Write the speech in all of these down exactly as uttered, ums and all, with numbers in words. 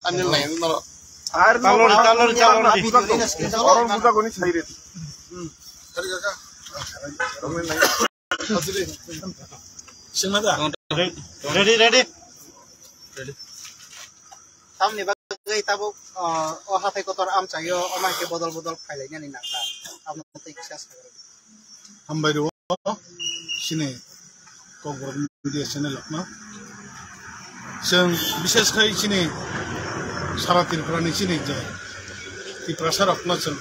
Anil nai, noro. Ar talori, talori, talori. Oron buja goni sairi. Singmada. Ready, ready. Tamni bagwi tabuk, uh, o hathai kotor amchaio, o maike bodol bodol phailainani nangkha. Amo tei kisa sagra. Hambai rwo, chini Kokborok media channel rokno. Chwng bishes khai chini sara Tripura ni chini je Tiprasa rokno chwng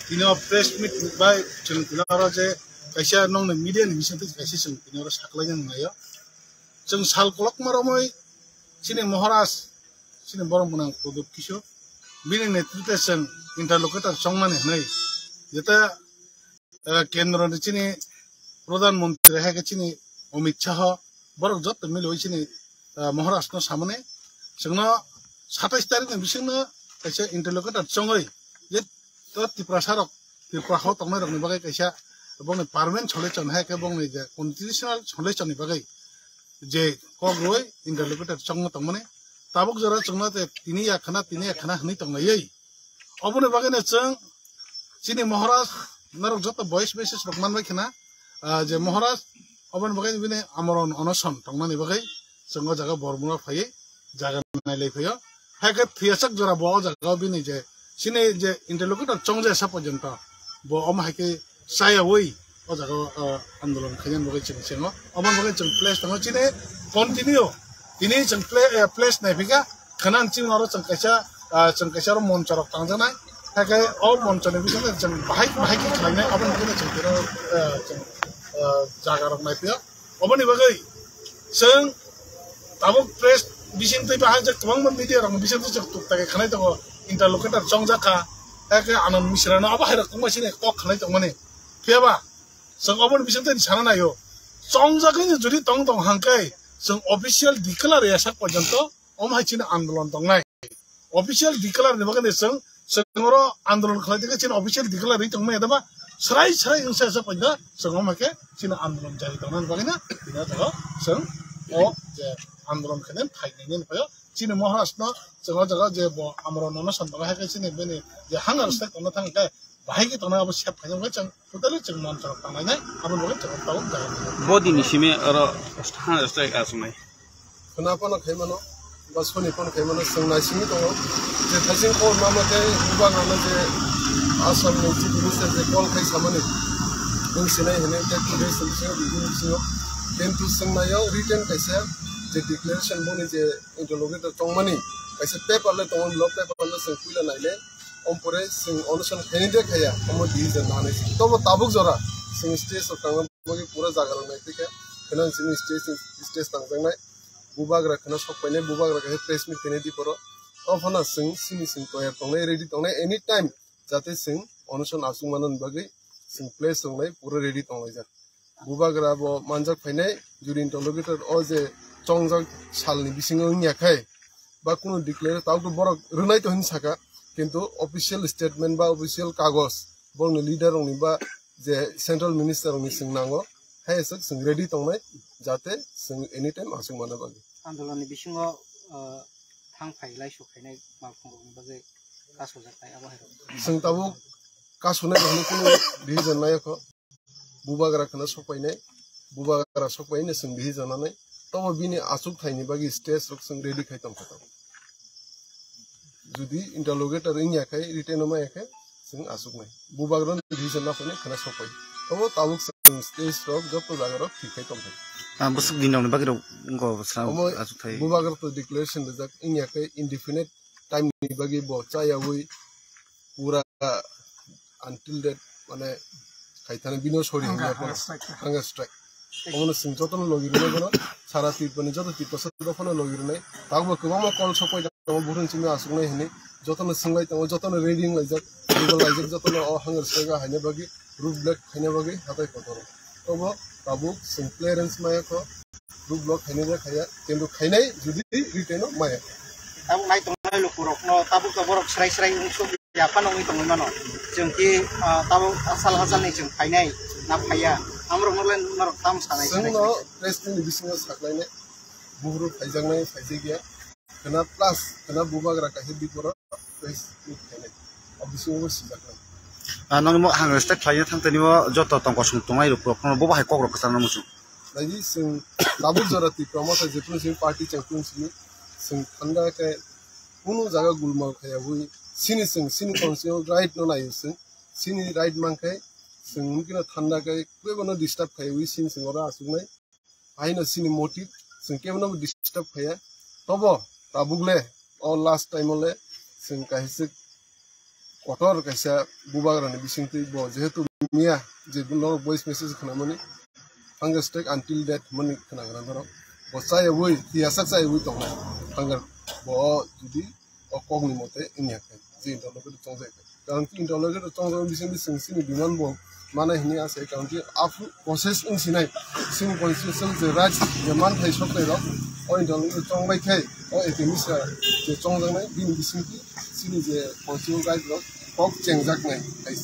tini o press meet bai chwng tini oro je kaisa nongni media ni bising twi kaisa chwng tini oro saklaina nanglaio. Chwng sal kolokma romwi chini Maharaj, chini borok mwnang Pradyot Kishore, bini netrite chwng interlocutor chongmani hwnwi jeta, eh, kendro ni chini Pradhan Mantri hai khe chini Amit Shah, borok joto milwi chini, eh, Maharaj no samani chwngno satais tarik ni bisingno kaisa interlocutor chongwi je to Tiprasa rok, Tripura ho tongnai rokni bagwi kaisa bongni permanent solution hai khe bongni je constitutional solution ni bagwi je kok rwi interlocutor chongma tongmani tabuk jora chwngno te tini ya khana, tini ya khana hwnwi tonglaiwi. Oboni bagwino chwng chini Maharaj norok joto voice message rok manbai khna, ah, je Maharaj oboni bagwi bini amorno onoson tongmani bagwi chwng o jaga Bormura phaiwi jaga nailai phaio. Hai khe thwiyasak jora bo o jaga o bini je chini je interlocutor chongjaya sa porjonto bo omo hai khe chayawi o jaga o, ah, andolon khainani bagwi chwng chengo. Oboni bagwi chwng place tongo chini continue tini chwng pla-, eh, place naiphika khwnang chini oro chwng kaisa, ah, chwng kaisa oro moncho rok tangjaknai. Hai khe o moncho ni bisingo chwng bahai bahai khe khlainai, aboni bagwi chwng tini, eh, chwng, eh, jaga rok naiphaio. Oboni bagwi chwng tabuk press bising twi bahai je kwbangma media rok ni bising twi chwng tuk tak khe khanai tongo, interlocutor chongjak kha, hakhe Anand Mishra no abo hai rok tongma sini kok khanai tongmani. Phiya ba chwng oboni bising twi sana naio, chongjagwi no jodi tong tong hangkai chwng official declare ya sak porjonto omo hai chini andolon tongnai. Official declare ni bagwi chwng, chwng oro andolon khlai tongkha chini official declare ri tongmani adama srai srai wngsa sa paina chwng omo khe chini andolon jari tongnani bagwi na bini jaga chwng o je andolon khainani phainai nini phaio chini Maharaj no chwng o jaga je bo amorno no san bagwi hai khe chini bini je hunger strike tongna thang khe bahai khe tongna abo sep khainai bagwi chwng totally chwng moncho rok tanglainai aboni bagwi chwng tabuk jaga. Bo dini simi oro hunger strike aswngnai. Khwna phano khai mano, ba soni phano khai mano, chwng naisingwi tongo. Je thaising khobor ma ma khe bubagra no je Assam ni Chief Minister je call khai samani, nwng sinai hwnwi tei two days ni bisingo, video ni bisingo. Kintu chwng naio written kaisa je declaration boni je interlocutor tongmani, kaisa paper le tongo, lo paper no chwng puila naile, ompore chwng onoson khaini de khaya, omo decision nanai. Tobo tabuk jora chwng stage o tangma bagwi pura jaga rok nai twi khe, kheno chini stage, stage tangjaknai. Bubagra kheno sok painai, bubagra khe press meet khainai di poro. O phano chwng sini chwng toyar tongnai, ready tongnai, any time jate chwng onoson aswk manani bagwi chwng place tongnai, pura ready tonglaijak. Bubagra bo manjak phainai, jodi interlocutor o je chongjak salni bisingo wngya khai, ba kunu declare tawk to borok rwnai to hin saka, kintu official statement ba official kagoj borokni leader rokni ba je central minister rokni chwng nango, hai aswk chwng ready tongnai, jate chwng anytime aswk manna bagwi. Andolonni bisingo, uh, thang phai laisuk khainai malkhung rokni bagwi kasojaknai abo hai rok. Chwng tabuk kasonai rokni kunu decision nai kho. Bubagra kheno sokpainai, bubagra sokpainai chwng bihi jananai. Tobo bini achuk thaini bagwi stage rok chwng ready khai tongkha tabuk. Jodi interlocutor wngya khai, written o maya khai, chwng achuknai. Bubagra bihi janna phainai kheno sokpai. Tobo tabuk chwng stage rok joto jaga rok thik khai tongkha. Ah, bwswk din rokni bagwi rok wngkha bwswk Omo achuk thai. Bubagra to declaration rijak wngya khai indefinite time ni bagwi bo chayawi pura until that, mane, khaithani bino sori Hunger, hwnwi hunger strike. Hunger strike. Omono chwng jotono logi rwnai bono, sara Tripurani joto Tiprasa dophano logi rwnai. Tabukbo kwbangma call sokpai tongo, buphuruni simi achuknai hwnwi. Jotono swngbai tongo, jotono ready wnglaijak, legal laijak, jotono o hunger strike o haina bagwi, road block haina bagwi hatai kotoro. Obo tabuk chwng clearance maya kho, road block khainai de khaya, kintu khainai jodi written o maya. Tabuk nai tongnai lukurokno tabuk to borok srai srai wngsuk ya phano wngwi tongwi mano. Chwng ki, ah, tabuk sal hachalni chwng phainai na phaiya? Amrokno le norok tamo sanai sanai Chwngno khainai. Press ni bisingo saklainai, buphuru phaijaknai, phaijakya. Khna plus khna bubagra kaisa biporo face meet khainai. O bisingo bo sijaknai. Ah, nangni mo hang respect khlaina thang tani o joto tongkosong tongnai rok, rok, bo bahai kok rok kwchangna muchung. Lagi sing tabuk jora Tipra Motha jephru sing party chengphru sini sing thanda khe kunu jaga gulma khaya bui sini sing sini constitutional right no nayo sing sini right mankhai sing mungkino thanda khe kwbano disturb khaya bui sini sing oro asuknai. Haino sini motive sing kebono disturb khaya. Tobo tabuk le o last time le sing kaisa kotor kaisa bubagrani bisingtwi bo jehetu miya je norok voice message khnamani hunger strike until death mani khnagra norok bo chayawui tiyasak chayawui tongnai hunger bo judi o kokni mote wngya khe je interlocutor chongjak khe. Karon ki interlocutor chongjak bising bising sini demand bo mana hini ase karon ki afu process wng sinai sini constitution je right je manthai soknai rok o interlocutor chongbai khai o etemisa je chongjaknai bini bising ki sini je constitutional right rok kok chengjaknai hai.